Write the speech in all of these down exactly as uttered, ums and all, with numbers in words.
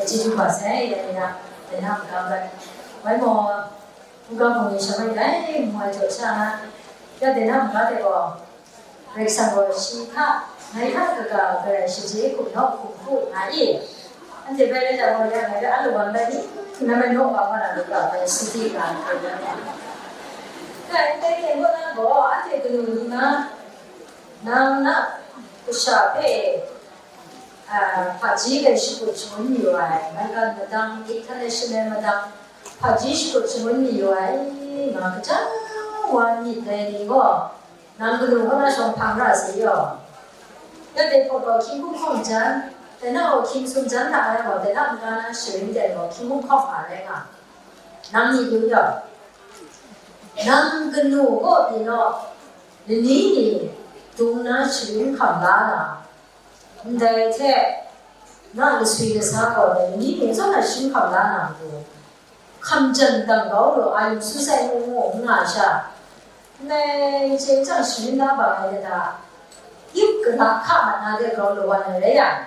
Chyeju ba sai, ya, ya, dai na maga bai. Wai maw, hkungga hpung ni shamai dai, mu ai jaw sha na, ya, dai na maga de gaw, Karai Kasang gaw shi hta, ngai hta kaga, garai shaje hkum naw hkum hku nga i. Anhte bai rai jang gaw, ya, ngai bai a lawang bai ni, na mai naw wa ma na lu ga bai, sidi ga, kai, kai, kai, gaw na gaw, anhte kanu ni na, nang na, kasha hpe, a, hpaji dai shakut shangun mayu ai, maigan madang, international madang, hpaji shakut shangun mayu ai, nga kaja wa myit dai ni gaw, nang kanu kaw na shawng hpang ra sai yaw. Ya dai hpaw gaw hkying hkum hkawm jan, dai na gaw hkying sum jan hta ai gaw, dai na nna na sharin dai gaw hkying hkum hkawm nga rai nga. Nang myit yu yaw. Nang kanu kaw pyi naw, lani ni dung na sharin hkam la na, ndai hte na laswi lasa gaw dai ni hpe zawn a sharin hkam la na matu, hkam jan dang grau lu ai, yu su sai ngu ngu n nga sha, ndai chye chyang sharin la bang ai de hta, yup kala hka mat na de grau lu wa ai rai yang,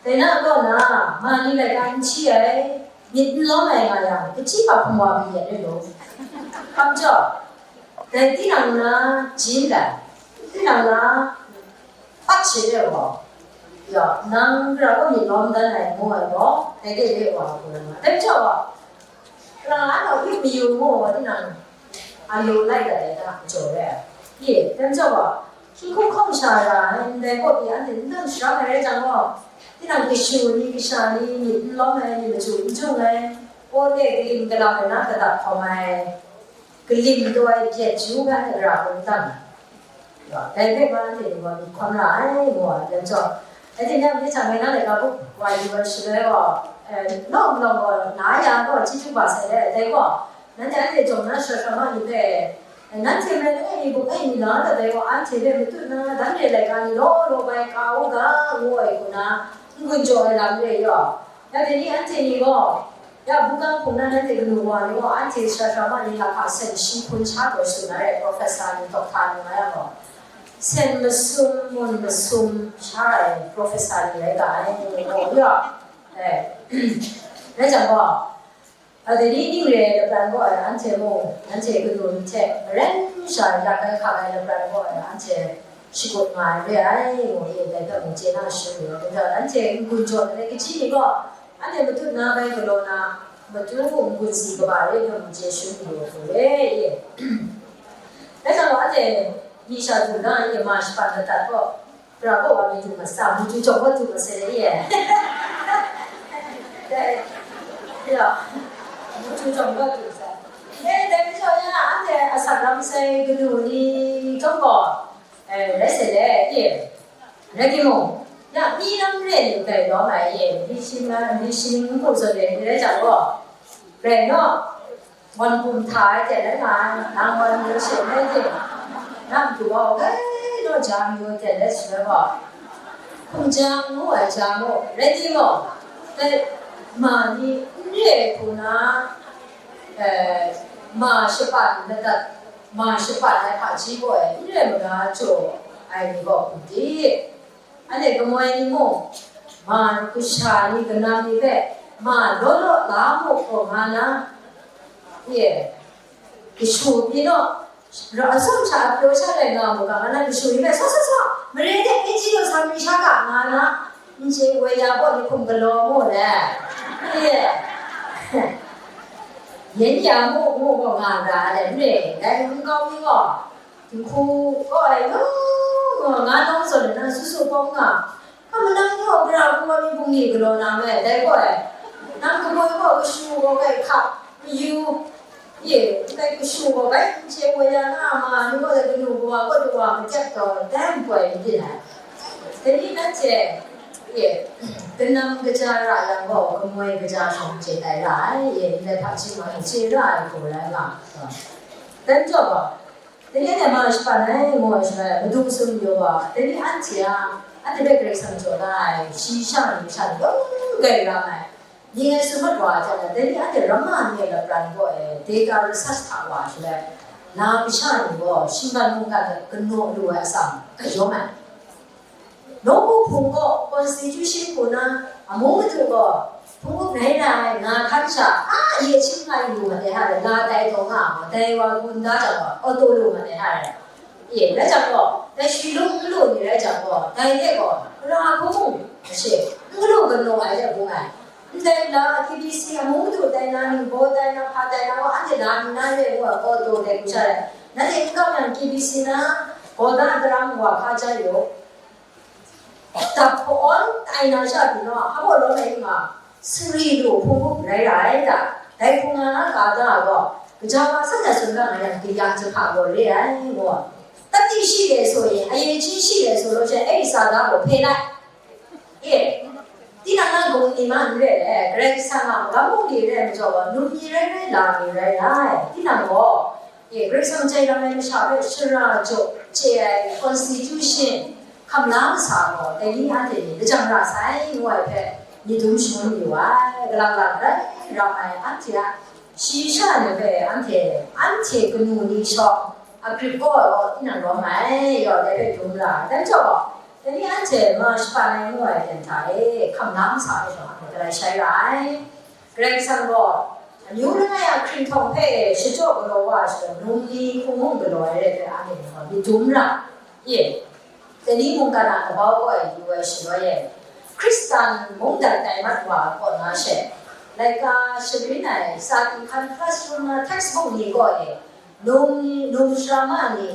dai na kaw na, ma ni laika n hti ai, myit n lawm ai nga yang, kachyi pa hpung wa kayat rai lu. Hkam jaw, dai tinang na jin dai, tinang na pat she re gaw, ya, nang gara kaw myit lawm dan ai ngu ai gaw, dai de re wa hku rai nga. Dai majaw gaw, kalang la nau yu mayu ngu gaw, tinang a lu lai dat ai hta majaw re ai. Ye, dai majaw gaw, hkying hkum hkawm sha ra ai ndai kaw pyi anhte n dang sharam ai rai jang gaw, tinang kashu ni, kasha ni, myit n lawm ai, myit machyu n jung ai, pawt e kalim kalam ai na, kadat hkawm ai, kalim taw ai byet ju hpe anhte gara hkrum tam ai. Dai hpe nga anhte ni gaw myit hkawn ra ai, ngu ai, dai majaw, dai hte myi hta ngai na laika hku wa yu ai shaloi gaw, eh, nawng malawng gaw na ya gaw chyeju ba sai dai, dai gaw, nanhte anhte jawng na sara sara ma ni hpe, eh, nanhte rai langai mi buk ai mi la dat dai gaw, anhte hpe matut na, dang re laika ni law law bai ka u ga, ngu ai hku na, n-gun jaw ai lam re yaw. Ya dai ni anhte ni gaw, ya, Bugang hpung na nanhte kanu wa ni gaw, anhte sara sara ma ni lahka sen shi hpun sha taw sha na rai, professor ni, doctor ni nga yang gaw, sen masum, mun masum sha ai professor ni rai ga ai, ngu ya. Eh, rai jang gaw, a, dai ni ning re ai lapran gaw ai, anhte mung, anhte kanu ni hte maren sha yak ai hkak ai lapran gaw ai, anhte shakut nga ai re ai, ngu e, dai hpe mung chye na shun yu ai. Anhte n-gun jaw ai kachyi ni gaw, anhte matut na bai galaw na, matu n-gun si kaba re hpe mung chye shun yu ai hku re e. Dai hta gaw, anhte myi sha du na, anhte ma shapan madat gaw, pra gaw wa mi du mat sa, mu ju jawng gaw du mat sai e. Dai, ya, mu ju jawng gaw du mat sai. E, dai majaw ya, anhte asak lam sai kanu ni chyawm gaw, eh, rai sai le, e, rai timung, ya, mi lam re ni grai lawm ai e, mi shi ma, mi shi ning n hku zawn re ni rai jang gaw, rai naw, wan bum hta ai ten rai nga ai, nang wan yu she rai ting, nang du wa u rai naw ja mayu ten rai shaloi gaw, hkum ja ngu ai ja mu, rai timung, dai ma ni n re ai hku na, eh, ma shapan madat, ma shapan ai hpaji gaw e, n rai maga jaw ai ni gaw hkum di. Anhte kamoi ni mung, ma kasha ni kanam ni hpe, ma law law la mu hkaw nga na, ye, kashu pyi naw, ra atsawm sha a pyaw sha rai nga mu ga, nga na kashu ni hpe, sa, sa, sa, mare de, N G O sa mi sha ga, nga na, n chye woi ya gaw ni hkum galaw mu le, ye, yen ya mu, mu gaw nga ga ai, n re, dai n kau mi gaw, Dinghku gaw ai, nga, nga, nga nawng zawn na, su su pawng nga. Ka manang ni gaw, gara hku wa mi bungli galaw na me, dai gaw ai. Nang kamoi gaw, kashu gaw kai hkap, mayu, ye, kai kashu gaw kai n chye wa ya na, ma ni gaw, kanu kawa gaw, du wa majep taw, dai npoi ni byin ai. Dai ni nanhte, ye, kanam kaja ra yang gaw, kamoi kaja shawng chye tai ra ai, ye, ndai hpaji ma ni chye ra ai hku rai nga. Dai majaw gaw, Dai ni anhte ma shapan ai, ngu ai shaloi, madu masum mayu wa, dai ni anhte a, anhte hpe Karai Kasang jaw la ai, shayi sha ni masha ni yawng grai ra ai. Ning ai sum mat wa ai hte, dai ni anhte ramma ni a lapran gaw e, data research hta wa ai shaloi, na kasha ni gaw, shinggan mungkan hte kanaw lu ai atsam, gayawm ai. Nawku Hpung gaw, constitution hku na, amu madu gaw, Hpung up rai ra ai nga hkan sha, a, ye ching nga yu ma de ha rai, la dai taw nga ma, dai wa gun da jang gaw, auto lu ma de ha rai. E, rai jang gaw, dai shi lung n lu ni rai jang gaw, dai de gaw, ra hkung, a she, n galu galaw ai de bung ai. Ndai la K B C amu madu tai na, ningbaw tai na, hpa tai na, wa anhte la mi na re ngu ai, auto dai hku sha rai. Nanhte n kam yang K B C na, gaw da daram wa hka ja yu. Dap hpawn tai na sha pyi naw, hpa baw lawm ai nga, suri lu hpung hpung rai ra ai ta, dai hpung na na ka da gaw, kaja wa san na sun ga nga yang, kaya jahpa gaw re ai, ngu. သတ္တိရှိတယ်ဆိုရင်, အရည်အချင်းရှိတယ်ဆိုလို့ရှိရင်, အဲ့ဒီစာသားကိုဖယ်လိုက်. ကဲ, တိနမဂုံနေမှန်တဲ့လေ, ဂရိတ်ဆန်မှာ ဘာမို့နေလဲဆိုတော့, နုံညီရဲရဲလာနေရဲရဲ, တိနမော, ကဲ, ဂရိတ်ဆန်ကြိုက်လာမယ်မရှာပဲ ရှရာကြိုက်ကြိုက် constitution ခမလားစာတော့ တနည်းအားဖြင့် လကြံရဆိုင် ဝိုင်းဖက် နေတုံးရှင်နေပါ, ကလပ်ကလပ်ရမ်းရမ်းအန်တီ ရှီရှါနေပဲ အန်တီ အန်တီကနူနီရှော့ အကြိပ်ကော့ တိနံရောမန် ရော်တဲ့ဖက်တုံးလာ တန်းကျော် တနည်းအားဖြင့် မရှပါနိုင်မှုအပြင်ထားတဲ့ ခမလားစာရှော့ အမကလည်းရှိုင်းလိုက် ဂရိတ်ဆန်တော့ အမျိုးတကားအခရစ်ထောင်ဖက် ရှစ်ကျော်ကလောဝါဆိုတော့ နုံလီခုံမှုကလောဝါရဲ့အတွက်အားဖြင့်တော့ ဒီတုံးလာ ရဲ့ တနည်းမုန်ကနာသဘောကိုယူဝဲရှင်တော့ရဲ့ ခရစ်စတန်မုန်တိုင်းတိုင်မှတ်မှာပေါ့နော်ရှင်။ လိုက်ကရှရင်းနိုင်စာတီခန်း classroom မှာ textbook နေကော့ရဲ့ နုံနုံရှရာမနေ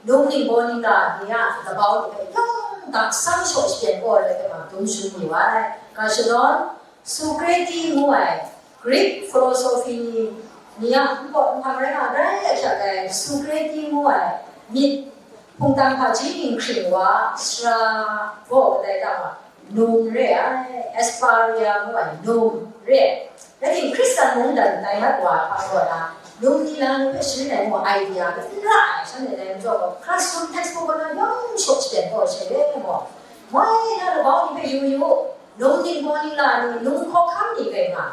နုံနေဘောနီလာနေရသဘောကိုရုံးတာဆောင်းရှော့ရှင်ပေါ့လေဒီမှာဒုံရှုံနေပါကရှလော Socrates မူဝဲ Greek philosophy နေရပေါ့ဖာရန်အရဲအချက်လဲ Socrates မူဝဲမြစ်ဖုန်တန်ခါကြီးရင်ခရင်ဝါစရာဘောကတဲ့တာမှာနုံရဲ Asparia မူဝဲနုံရဲ လက်တင်ခရစ်စတန်မုန်တိုင်းတိုင်မှတ်ကွာပါတော့တာနုံနီလာနုံရှိနေမှု idea ကတိရအဲဆန်းနေတယ်ကြောင့် classroom textbook ကရောင်းချုပ်တဲ့ပေါ့ရှိတယ်ပေါ့မွေးရတဲ့ဘောင်းဒီယူယူ နုံနီမော်နီလာနုံခေါ်ခမ်းနေပဲမှာ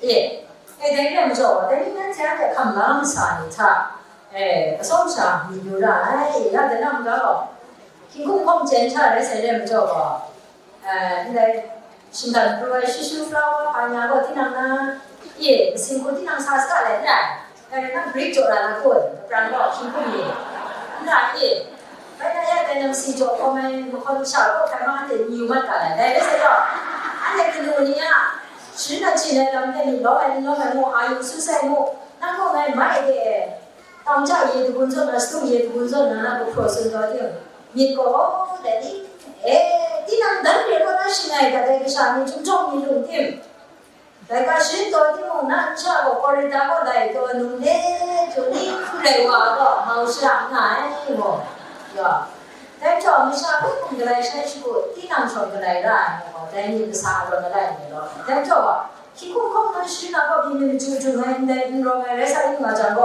အဲအဲတိုင်းလည်းမကြောက်ပါတနည်းနဲ့ကြားတဲ့ခမ်းလမ်းစာနေတာအဲအဆုံးစာမီယူရအဲရတဲ့နောက်တော့ခင်ခုခုံးကျန်ချရဲဆဲလည်းမကြောက်ပါအဲ ရှင်သန်ပရဝဲရှူရှူဖလာဝါပါညာတော့တိနံနာအေးစင်ကိုတိနံစာစကလည်းလာအဲနံဘရိတ်ကြော်လာကိုပြန်တော့ရှင်ခုမြေလာအေးဘယ်နဲ့ရတဲ့နံစီကြော်ခေါ်မယ်မခေါ်လို့ရှာတော့ခမန်းတဲ့ညူမတ်ကလည်းဒါပဲဆိုတော့အဲ့ဒီကလူနေကရှင်နဲ့ချင်းနဲ့တော့မျက်နှာလောမယ်လောမယ်မို့အာယုံဆူဆိုင်မို့နောက်တော့မိုက်တဲ့ တောင်ကျရေတံခွန်စို့နော်၊ စတုရေတံခွန်စို့နော်၊ နောက်ကိုဖြော်ဆိုတော့တင်မြစ်ကိုတဲ့ဒီအဲဒီနံဒန်ရေတော့နရှင်နိုင်တဲ့ကစားနေချုံချုံနေလို့တင်ဒါကရှင်တော်ဒီမုံနာချာကိုကော်ရီတာကိုလိုက်တော့နုံနေကျူနေရဲဝါတော့မောင်ရှာငါအဲမော်ယောတဲတော့မရှာဘူးကလေးရှိရှိကိုဒီနံဆောင်ကလေးရအဲမော်တဲနေကစားတော့ကလေးနေတော့တဲတော့ခိခုခုခုရှင်နာကိုဒီမင်းကျူကျူနဲ့ဒီရောမဲရဲဆိုင်မှာကြောင့်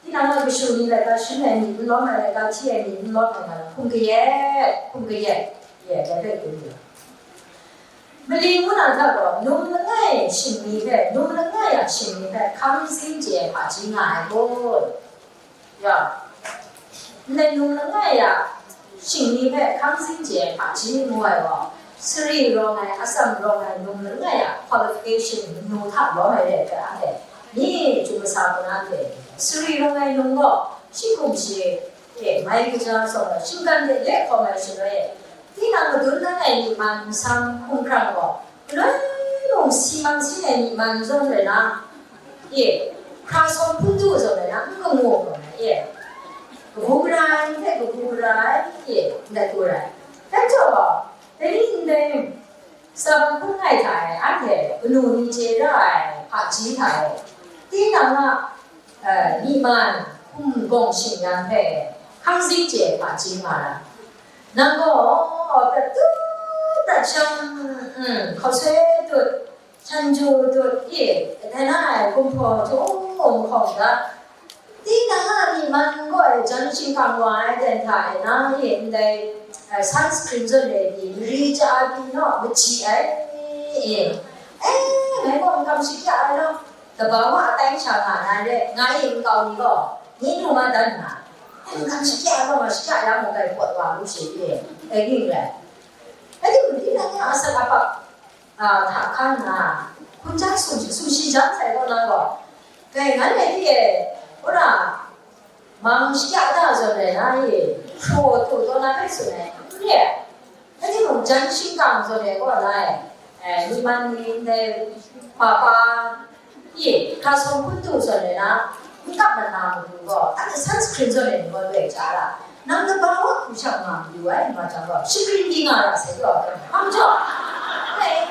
ဒီနံကရှုံးနီးလက်ကရှုံးနိုင်နီးဘလော့မယ်လက်ကထီးရနီးဘလော့မယ်မှာခုံကယဲခုံကယဲယဲတဲ့တဲ့တူးမလီမူနာထတော့နုံလငဲ့ရှင်နီးဖဲနုံလငဲ့ရရှင်နီးဖဲခမ်းစင်းကျဲဖာကြီးငါဟဲကိုယောနဲ့နုံလငဲ့ရရှင်နီးဖဲခမ်းစင်းကျဲဖာကြီးငိုးဝဲတော့စရီရောငဲအစံရောငဲနုံလငဲ့ရ qualification နုံထပ်ရောမယ်တဲ့တဲ့အဲ့ဒါ นี่จุมสาปนาเตสรีรงไงลงก็ชิคุมเชเอไม่ก็จะสอนชิงกันเดเละของไงชิเลยที่นางมาดูนั่นไงนี่มันซ้ำคุ้มครองก็เลยลงซีมันซีไงนี่มันจนเลยนะเอคราสองพุนดูจนเลยนะมันก็งงเลยเอกูกรายแค่กูกรายเอได้กูไรแต่จบอ่ะแต่นี่เอง စဘန်ခုံးငိုက်ခါအဲအန်ထဲဘနူနီချေရအဲဖာချီခါအဲတင်းနံကအဲမိမန်ခုံဂုံရှင်ယံဖဲခမ်းစည်းကျဲဖာချီမာလာနံကောပတူပချံခေါ်ဆွဲတူချန်ဂျူတူအေတနအဲခုံဖော်ချိုးမခေါ်က Tinang a myi man gaw e jan shingkang wa ai dan hta e na e ndai sunscreen zawn rai pyi, mari ja a pyi naw, machyi ai e. E, ngai gaw n kam shakya ai law, dabawa atai sha nga na re, nga e nkau ni gaw, ni nu ma dan nna, n kam shakya ai gaw, nga shakya ya mu, dai pawt wa ngu she e, dai ning rai. Dai ning, tinang a asak apap, a, hta hkan nga, Hpun jan sum, sum shi jan sai kaw na gaw, dai ngan rai di e, wora, mang shakya da zawn rai na e, hpraw tu taw na hpe tsun ai, n re ai. Rai timung, jan shingkang zawn rai kaw na e, eh, myi man ni ndai, papa, e, hkra sawm hpun tu zawn rai na, n kap mat na matu gaw, anhte sunscreen zawn rai ni gaw loi chya ra. Nang laba wa hku sha nga mayu ai, nga jang gaw, shagrin di nga ra sai gaw, hpa majaw? Dai,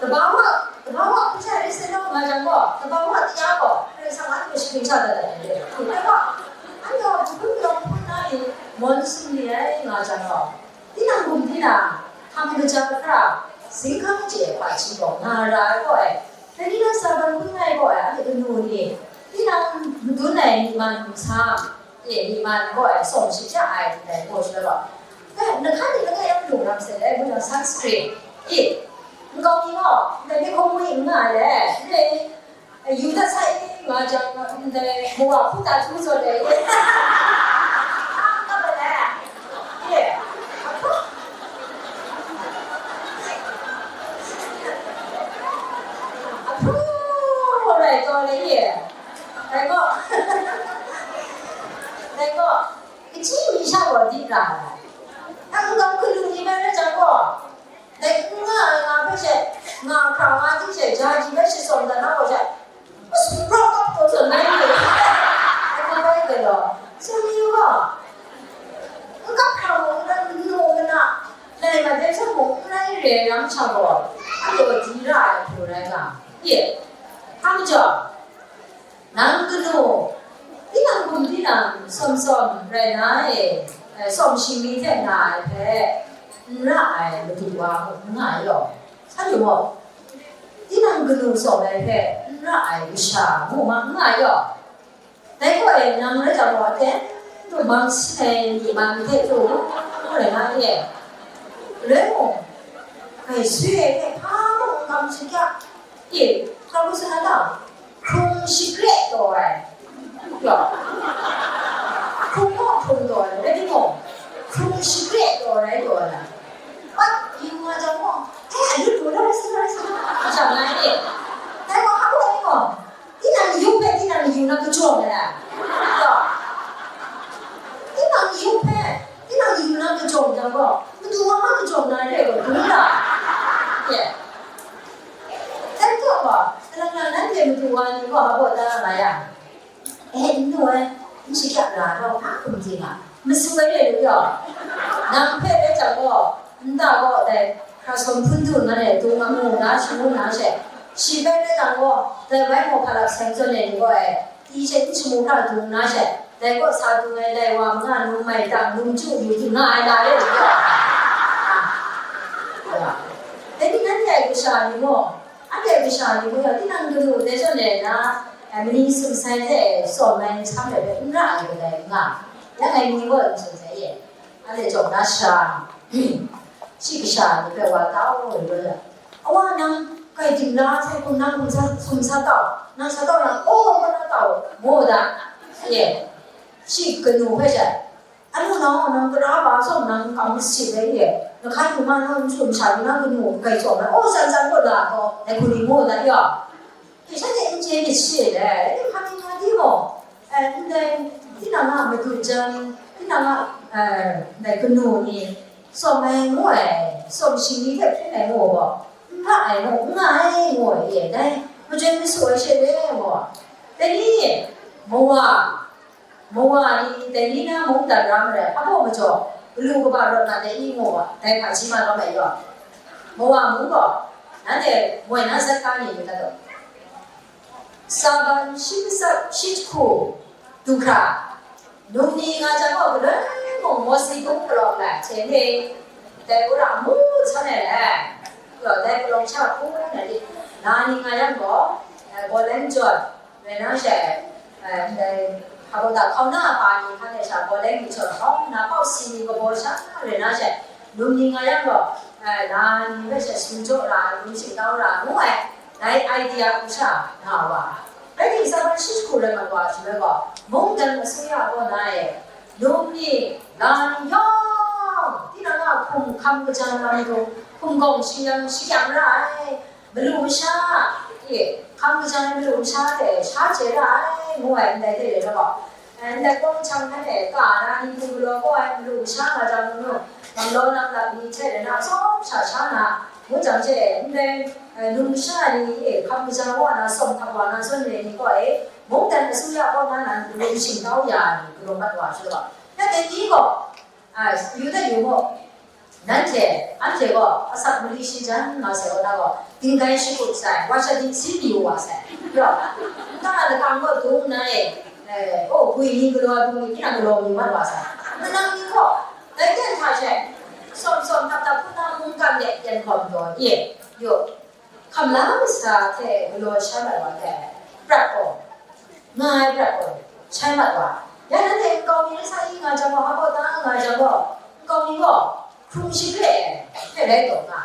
laba wa, laba wa hku sha rai sai law, nga jang gaw, laba wa taya gaw, Karai Kasang a hku shagrin sha dat ai re. Dai gaw, anhte gaw, hpun yawng hpun na ni, mawn sum ni ai, nga jang gaw, tinang bum tinang, hkam kaja hkra, zinghkang chye hpaji gaw, nga ra ai gaw ai, dai ni na sa ban hpun ai gaw ai, anhte kanu ni, tinang madun ai myi man hkum sa, e, myi man gaw ai, sawm shi hpya ai, ndai gaw shi gaw. E, nahkan ni langai yang lung ram sai dai, ngu jang sunscreen. E, nkau ni gaw, ndai mi hkawm ngwi n nga ai le, ndai, e, yu dat sai, nga jang, ndai, mawa hpu ta htu zawn ai, e. Ang kap ai le. E, ahpru. Ahpru, rai taw le, e. Dai gaw, dai gaw, kaji mi sha gaw di ra ai. Nang nkau kanu ni bai rai jang gaw, dai n nga ai nga hpe she, nga hkra nga ting she, ja ji bai she tsawm dat na gaw she, masu pra kap taw zawn ngai ni. Dai gaw bai galaw, tsun ni gaw, n kap hkra mung, n rai, n nu, n na, lai mat ai sha mung, n rai re ai ram sha gaw, a gaw di ra ai hku rai nga. Ye, hpa majaw, nang kanu, tinang hkum tinang sawm sawm rai na e, eh, sawm shingli hte na ai hpe, n ra ai madu wa mung n nga ai law, sa lu mu, tinang kanu sawm ai hpe, n ra ai kasha mu ma n nga ai law. Dai gaw e, nang rai jang gaw, aten du mang sin ai myi man hte du, ngu rai nga ni e. Rai mung, ai sui ai hte hpa mung n kam shakya, e, hkra hku sa na ta? Hkrung shagre taw ai. Yaw. Hkrung gaw hkrung taw ai, rai timung, hkrung shagre taw ai, taw ai. Pat yu nga jang gaw, e, alu du la, rai sa, rai sa, rai sa, nga ni. Dai gaw, hpa gaw e gaw, tinang yu hpe tinang yu na kajawng ai a? Yaw. Tinang yu hpe tinang yu na kajawng jang gaw, madu wa ma kajawng na re gaw, dum na? Ye. Dai gaw gaw, salang na nanhte madu wa ni gaw, hpa gaw da nga ya? E, n nu ai, n shakya na, rau hpa hkum ting a, masu ai re lu yaw. Nang hpe rai jang gaw, nta gaw dai hkra sawm hpun du ngan e, dung amu na, shamu na she, shi bai rai jang gaw, dai bai maw hpa lap seng zawn e ni gaw e, ti she n shamu hkra dung na she, dai kaw sa dung ai lai wa manga num mai tang, num chyu yu hte nga ai la re lu yaw. Dai ni nanhte ai kasha ni gaw, anhte ai kasha ni gaw, tinang kanu dai zawn e na, eh, mani sumsai hte sawm ai nhtang let hpe n ra ai kadai n nga, yang ai ni gaw n tsun sai ye. Anhte jaw na sha, shi kasha ni hpe wa tau ai gaw, "Awa nang, kai dingla sai hkum nang hkum sa, hkum sa tau, nang sa tau yang, aw, aw, na tau," ngu da. Ye, shi kanu hpe sha, "Anu nang, nang tara ba sawng nang kam masit ai ye, na hkan hkuma nang n sum sha ni, nang kanu kai tsawm ai, aw, san san gaw la gaw, dai hku ni ngu da yaw." Shanhte n chye myit shi le, hpa ni nga di gaw, eh, ndai, tinang a madu jan, tinang a, eh, ndai kanu ni, sawm ai ngu ai, sawm shingli hte hpyen ai ngu gaw, n ra ai ngu, n nga ai ngu ai e, dai majoi masu ai she le ngu. Dai ni, mawa, mawa ni dai ni na mungdan ra marai, hpa majaw, galu kaba rawt na dai ni ngu ai, dai hpaji ma rawt ai yaw. Mawa mung gaw, nanhte moi na zat ka ni myit ga taw? Saban shi matsat shi jahku du hkra, num ni nga jang gaw, galoi mung Mawsi bung palawng lai hte ni, dai wora mu htan ai lai, gaw dai palawng sha hpung ai ni, la ni nga yang gaw, eh, bawleng jawn, rai na she, eh, ndai, hpa gaw da, hkauna a pa ni hkan e sha bawleng ni jawn hkawm nna, pau si ni kabaw sha rai na she, num ni nga yang gaw, eh, la ni hpe she sum jaw ra, num shingtau ra, ngu ai, dai idea hku sha na wa. Rai timung, Saban shi jahku rai mat wa jang gaw, mungdan asuya kaw na e, num ni, la ni yawng, tinang a hkum hkam kaja na matu, hkum gawng shing yang shakyang ra ai, malu masha, Hkam kaja ai malu masha hte sha chye ra ai, ngu ai ndai hte re ai gaw, ndai kawng hkyang hpe ka na ni hpung galaw kau ai malu masha nga jang nu, nang law nang lap ni hte rena tsawm sha sha na, ngu jang hte ndai numsha ni hkam kaja wa na, sawm hkap wa na zawn re ni gaw e, mungdan asuya kaw na nan lung shingtau ya ni galaw mat wa ai sha gaw, ya dai ni gaw, yu dat yu mu. Nanhte, anhte gaw asak mali shi jan nga sai kaw na gaw, dinggai shakut sai, wa sha dingsi pyi wa sai. Yaw, nta lakang gaw dung nna e, o, gwi ni galaw ai hpung ni tinang galaw mi mat wa sai. Manang ni gaw, dai ten hta she, sawm sawm tap tap hpung na mungkan de yan hkawm taw, ye, yaw, hkam la masa hte galaw sha mat wa hte, prat gaw, nga ai prat gaw, shai mat wa. Ya nanhte nkau mi rai sa i nga jang gaw, hpa ta nga jang gaw, nkau mi gaw hkrung shingkle ai hpe rai taw nga.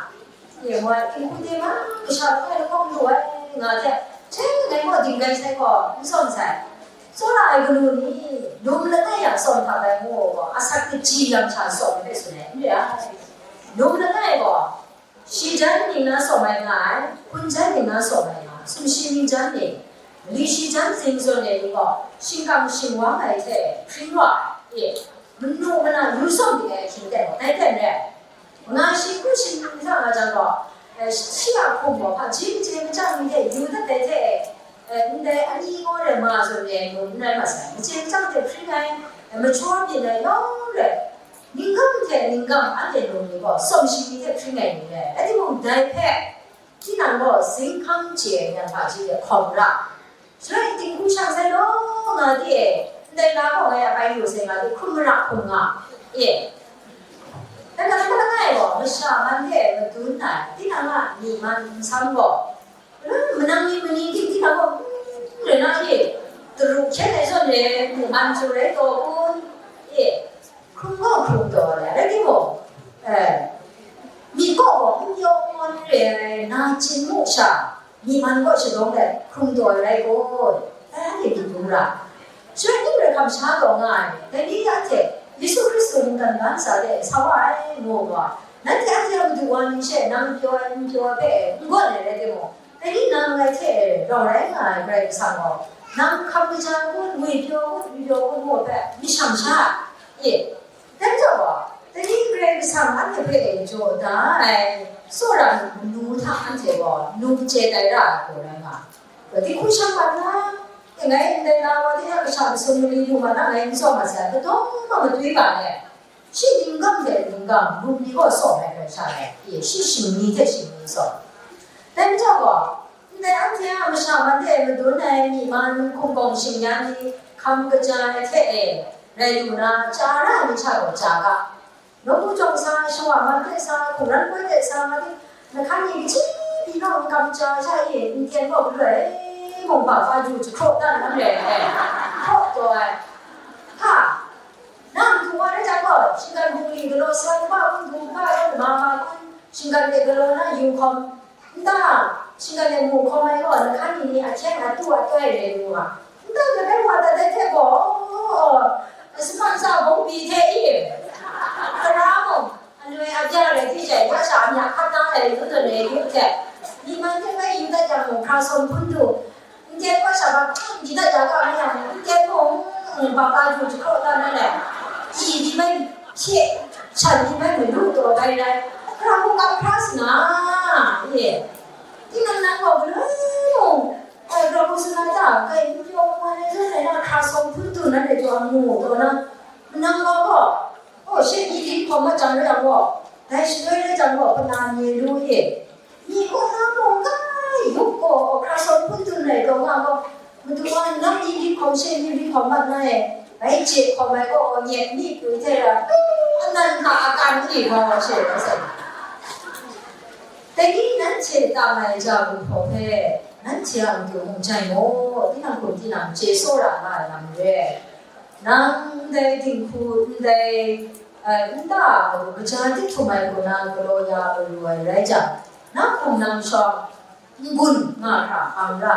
Ye moi, tinghku de ma, kasha hpe lahkawng lu ai nga hte, hten ngai gaw dinggai sai gaw n sawn sai. Tsawra ai galu ni, lum langai yang sawn hkap ai ngu gaw, asak kaji yang sha sawn ai hpe tsun ai, n re ai. Lum langai gaw, shi jan ning na sawm ai nga ai, hkun jan ning na sawm ai nga ai, sumshi ni jan ning, mali shi jan zing zawn ai ni gaw, shingkang shingwang ai hte hpring wa ai, e, manu mana yu sawm dik ai ahkying ten gaw, dai ten re ai. Nga shi hku shi ning hta nga jang gaw, e, shi a hkum gaw hpaji machye machyang ni hte yu dat ai hte, e, ndai ani gaw re ma zawn re ai nu n rai mat sai, machye machyang hte hpring ai, e, majaw byin ai yawng re ai. Ningkam hte ningkam anhte lung ni gaw sawm shi ni hte hpring ai ni rai, rai timung, dai hpe tinang gaw zinghkang chye ai nyan hpaji hte hkawm ra. Shaloi tinghku shang sai law nga de, ndai na gaw ngai a bai lu sai nga de, hkrum mara hkrum nga, e. Dai na hkra langai gaw masha man hte madun ai, tinang a myi man nsam gaw, Manang ni mani ting ting a gaw, n rai na e, daru hkyen ai zawn e, mung man htu rai taw kun? E, hkrung gaw hkrung taw ai, rai timung, e, myit kaw gaw n pyaw n ngawn re ai, na chyin mu sha, myi man kaw shadawng let hkrung taw ai rai kun? Dai anhte myit dum ra. Shaloi ning rai hkam sha taw nga ai, dai ni anhte Yesu Hkristu mungkan ga ntsa de sa wa ai, ngu gaw, nanhte anhte a madu wa ni she nang pyaw ai, n pyaw ai hpe n gawn ai rai timung, Dai ni nang ngai hte rau rai nga ai Karai Kasang gaw, nang hkam kaja kun, ngwipyaw kun, ngwipyaw kun ngu hpe myit shang sha, e, dai majaw gaw, dai ni Karai Kasang anhte hpe jaw da ai tsawra manu hta anhte gaw nu chye tai ra ai hku rai nga, tinghku shang mat na, e, ngai ndai na wa de a kasha masum mali lu ma na ngai n tsawm mat sai, madawng ma matwi ga ai. Shi ningkam hte ningkam, lum ni gaw sawm ai hkrai sha ai, e, shi shingni hte shingni sawm. Dai majaw gaw, ndai anhte a masha man de madun ai myi man hkungkawng shingyan ni hkam kaja ai hte e, rai lu na, chya ra ai ni hta gaw chya ga, nawku jawng sa, shawa man de sa, hkungran koi de sa, nga di, Nahkan ni kaji pyi naw n kam ja sha e, n tyen gaw galoi, mung ba pa du jahkraw dan na re ai, hkraw taw ai. Ha! Na matu wa rai jang gaw, shinggan bungli galaw sa, ma kun, du ma kun, ma ma kun, shinggan de galaw na yu hkawm, nta, shinggan de mu hkawm ai gaw, nahkan ni ni ahkyeng atu atoi rai lu nga. Ndai langai wa dat ai hte gaw, saman sa bawng pyi hte i, tara mung, aloi abya rai hte jai, wa sha amya hkat da ai, zawn zawn rai yu hte, myi man hte bai yu dat yang mung, hkra sawm hpun du, n tyen wa sha ba hkang di dat ya ga ma yang, n tyen mung, ba ga du jahkraw dan ai, i di bai hpye, shan di bai malu taw bai rai, hkra hkungga hkra sa na, ye, tinang nang gaw galoi mung, Ai, grau hku tsun ai ta, kai n pyaw n wan ai zawn rai na, hkra sawm hpun du na rai taw, ngu taw na, manang wa gaw, oh, she myi dik hkawm mat jang rai yang gaw, dai shaloi rai jang gaw, pana nye lu e. Myi kaw na mung kai yup gaw, hkra sawm hpun du rai taw nga gaw, madu wa nang myi dik hkawm she myi dik hkawm mat na e, bai je hkawm ai gaw, nyet myi pru hte ra, anan hka akan ni gaw she rai sai. Dai ni nanhte tam ai ja gumhpraw hpe, nanhte a matu mung jai mu, tinang hkum tinang chye tsawra nga ai lam re. Nang ndai dinghku ndai, eh, nta a matu kaja tik htum ai hku na galaw ya maru ai rai jang, nang hkum nang shawng n-gun nga hkra hkam ra.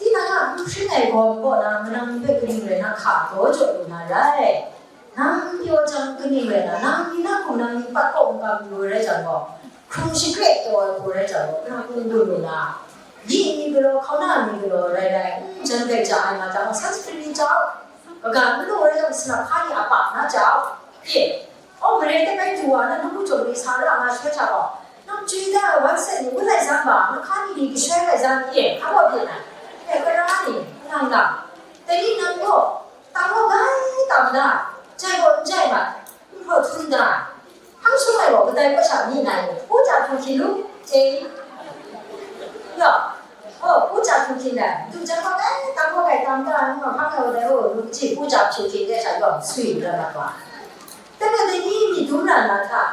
Tinang a n hpring ai gawm kaw na manang ni hpe kaning rai na hka daw jaw lu na rai. Nang n pyaw jang kaning rai na, nang ni na hkum nang ni pat kaw n kam lu rai jang gaw, hkrung shakre taw ai hku rai jang gaw, nang n-gun lu na. Yi ni galaw, hkauna ni galaw rai rai, n jan gai ja ai nga jang, Sanskrit ni jau, kaga n lu rai jang, sinap hpa ni a pa na jau, e, aw, mare de bai du wa na, nu jaw ni sa ra nga shoi hta gaw, nang jwi da ai wan set ni, wun lai zang ba, na hka ni ni kashoi lai zang ni, e, hpa gaw byin ai, e, kara ni, nang ga, dai ni nang gaw, tam gaw gai tam da, jai gaw n jai mat, n hpaw htum da, hpang shung ai gaw kadai kaw sha mi na i? U ja hpyu hkyin lu, e? Yaw, oh, u ja hpyu hkyin ai, du jang gaw, eh, tam gaw gai tam da, n hpang ai wa dai, oh, lu kaji u ja hpyu hkyin de sha yawng swi rai mat wa. Dai gaw dai ni myit dum ra na hta?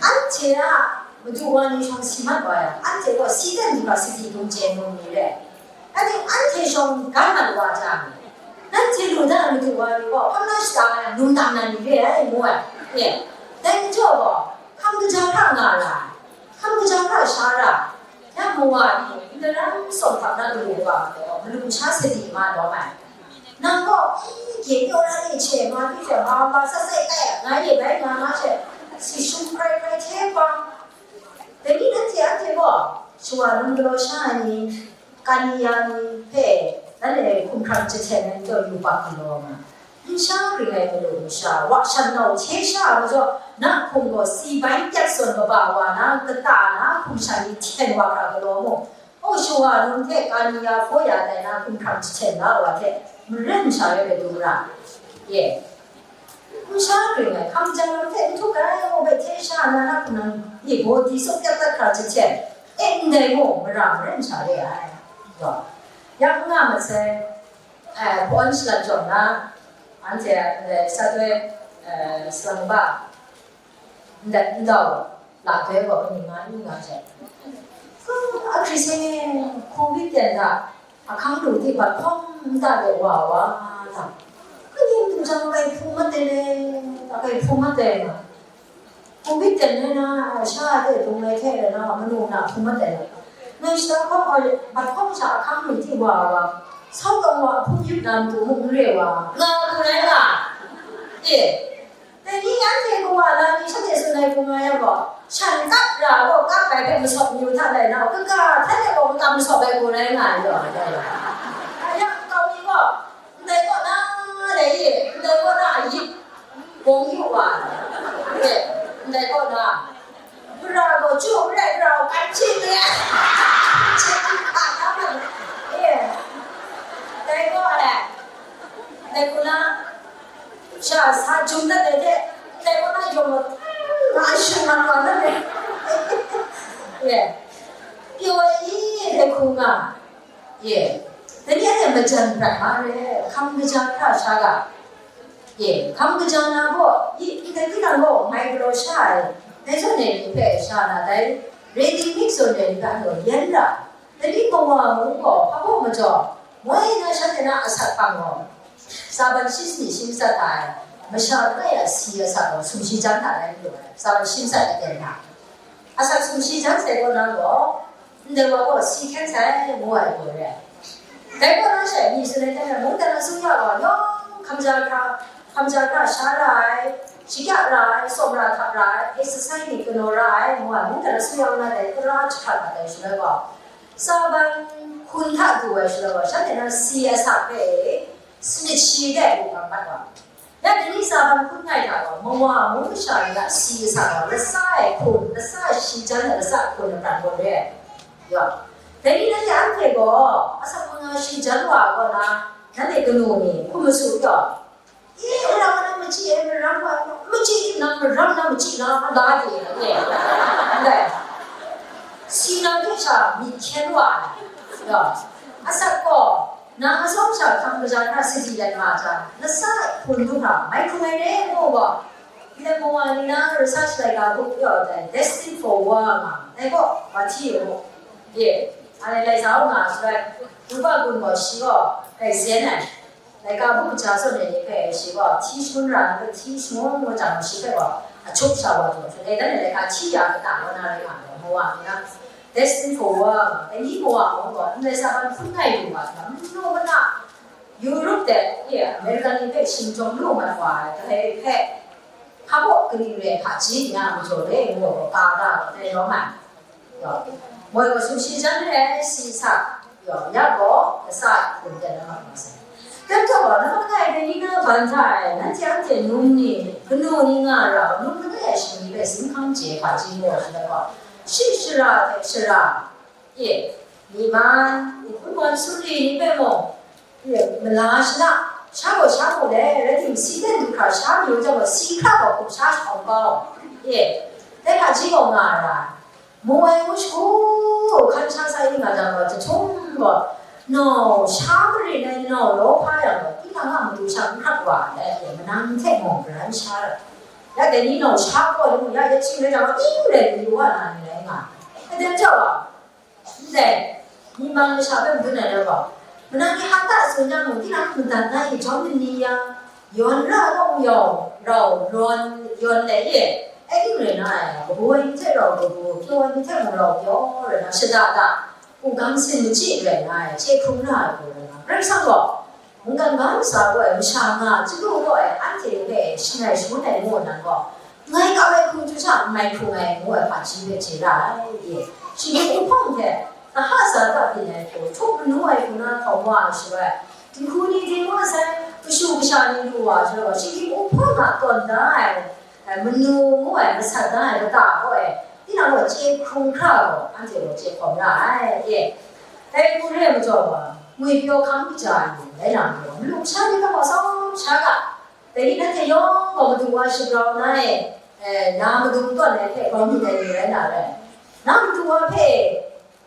Anhte a madu wa ni shawng si mat wa yang, anhte gaw si dan du ga sadi dum chye mu ni re? Anhte, anhte shawng gan mat wa jang, nanhte lu dan ai madu wa ni gaw hpang na shada nga yang, lung dang na ni re ai, ngu ai. Nye, dai majaw gaw, hkam kaja hkra nga ra ai, hkam kaja hkra sha ra ai, yang mawa ni, n daram tsawm hkap na galu wa ma gaw, malum sha sadi ma lawm ai. Nang gaw, "Gye pyaw na ni hte ma ni hte ma ma sat sai kai a, nga ye bai nga nga she, si shum hkrai hkrai hte bang." Dai ni nanhte anhte gaw, shawa num galaw sha ai ni, kaniya ni hpe, nanhte hkumhkrang jahten ai majaw yubak galaw nga, nsha ring ai malu masha, wa shan nau hte sha ai majaw, na hkum gaw si bai pyak sawn kaba wa na, kata na hkum shan ni hten wa hkra galaw mu. O shawa num hte kaniya hpaw ya tai na hkumhkrang jahten la wa hte maren masha rai rai du ra. Ye. N sha ring ai, hkam jan lam hte n htuk ai, o bai hte sha na na hkum nang ni baw di sawk pyak dat hkra jahten, e, ndai gaw mara maren masha re ai. Gaw. Yak n nga masai, eh, hpawn shalat jawm na, anhte ndai sa doi, eh, salang ba, ndai ndau la doi gaw kaning nga n nga hte, a Hkristu ni hku byin ten hta, ahkang lu di bat hkawm nta de wa wa ta, kaning du jang, kai hpung mat ai le, ta kai hpung mat ai nga, hku byin ten ai na, sha de dung ai hte na, manu na hpung mat ai na, ngai shata hkawm ai, bat hkawm sha ahkang lu di wa wa, sau taw wa hpung yip na matu mung n re wa, nga lu rai nga, e. Dai ni anhte kawa la ni shanhte tsun ai hku nga yang gaw, shan kap ra gaw kap ai hpe masawp mayu hta lai nau, kaga htan e gaw makam masawp ai hku rai nga ai gaw, dai wa. Dai yang nkau mi gaw, ndai kaw na dai e, ndai kaw na a yip bawng yu wa, e, ndai kaw na, mara gaw chyu mare, mara gaw kan hpyi mare, chye hpyi hka na ma, e, dai kaw e, dai kaw na, Sha sa jum dat ai hte, dai kaw na yawng gaw, nga shing nga nga dat ai. Ye. Pyaw ai i, dai hku nga. Ye. Dai ni anhte majan prat ma re, hkam kaja hkra sha ga. Ye. Hkam kaja na gaw, i, i dai tinang gaw, mai galaw sha ai. Dai zawn e ni hpe sha na dai, ready mix zawn e ni hpe anhte yen ra. Dai ni kawa mung gaw, hpa gaw majaw, moi na shanhte na asak hpang gaw, Saban shi sani shi matsat ai, masha langai a si asak gaw sumshi jan hta rai lu ai, saban shi matsat aten hta. Asak sumshi jan sai kaw na gaw, ndai wa gaw si hkyen sai, ngu ai gaw re ai. Dai kaw na she, mi tsun ai hte mung dan asu ya gaw, yawng hkamja hkra, hkamja hkra sha ra ai, shakya ra ai, tsawm ra hta ra ai, exercise ni kanaw ra ai, ngu ai, mung dan asu ya na dai tara jahkrat mat ai shaloi gaw, Saban hkun hta du ai shaloi gaw, shanhte na si asak hpe sanit shi de mungkan mat wa. Ya dai ni saban hkun ngai hta gaw, mawa mung masha ni a si asak gaw, lasa ai hkun, lasa ai shi jan ai lasa hkun apran gaw re ai. Yaw. Dai ni nanhte anhte gaw, asak manga shi jan wa ai kaw na, nanhte kanu ni hkum masu yaw. E, maram wa na machyi ai, maram wa, machyi tim nang maram na machyi na, a la de, e, ndai. Si nang hte sha myit hkyen wa ai, gaw, asak gaw, nang atsawm sha hkam kaja hkra sadi dat nga jang, lasa hkun du hkra, mai hkrung ai re, ngu gaw, ndai mawa ni na research laika hku yaw ai, Destined for War nga, dai gaw, wa hti yu mu. Ye, anhte lai sa u nga, shaloi, Rupa Gun gaw shi gaw, dai zen ai. Laika buk kaja zawn ai ni hpe shi gaw, hti shangun ra, hti shangun ngu jang, shi hpe gaw, a chup sha wa jaw, shaloi dan ai laika hti ya kata kaw na rai nga ai, mawa ni na, Destined for War, dai ni mawa mung gaw, ndai saban hpun ngai lu wa, manu mana, Europe de, e, American ni hpe shing jawm lu mat wa ai, dai hpe, hpa baw kaning re hpaji n na majaw re ngu gaw, ka ga gaw, dai rawng ai. Gaw, Moi gaw sumshi jan re ai si sa, yaw, ya gaw kasa hkum ten na mat nga sai. Dai majaw gaw, namawt langai dai ni na ban hta e, nanhte anhte num ni, kanu ni nga ra, num langai ai shani hpe sin hkang chye hpaji gaw, shi gaw, shi shara hte shara, e, myi man, nhkun wan sumri ni hpe mung, e, mala shana, sha gaw sha mu le, rai tim, si ten du hkra sha mayu jang gaw, si hkra gaw hkum sha shawng kau, e, dai hpaji gaw nga ra ai. Mu ai ngu shagu, hkan sha sai nga jang gaw, jahtum gaw, nau sha marin ai nau law hpa yang gaw, tinang a matu sha n hkrap wa ai, manang hte mung garan sha rai. Ya dai ni nau sha gaw, lu ya, ya ching rai jang gaw, ting rai lu wa na ni rai nga. Dai majaw gaw, ndai, myi man masha hpe madun ai rai gaw, manang ni hta tsun yang mung, tinang madat na i jawm ni ya, yawn ra gaw yawng rau rawn yawn let ye, ai ning rai na ai, kabu ai ni hte rau kabu, pyaw ai ni hte mung rau pyaw rai na, shada da, u gang sin machyi rai na ai, chye hkrung na ai hku rai na, Karai Kasang gaw, mungkan ga ntsa gaw ai, masha nga chyalu gaw ai, anhte hpe shangai shangun ai ngu nnan gaw, ngai kau ai hku chyu sha n mai hkrung ai ngu ai hpaji hpe chye ra ai, e, shinggyim wuhpawng hte, kaha sa ga byin ai hku, htuk manu ai hku na hkawm wa ai shaloi, Dinghku ni ding wa sai, kashu kasha ni lu wa shaloi, shinggyim wuhpawng a tawn da ai, ai, manu ngu ai, masat da ai kata gaw e, tinang gaw chye hkrung hkra gaw, anhte gaw chye hkawm ra ai, e. Dai hku re ai majaw gaw, ngwipyaw hkang kaja ai ni, rai na majaw, malu masha ni hpe gaw sau sha ga, dai ni nanhte yawng gaw madu wa shagrau na e, e, na madung tawn ai hte grau myit ai ni rai na rai. Na madu wa hpe,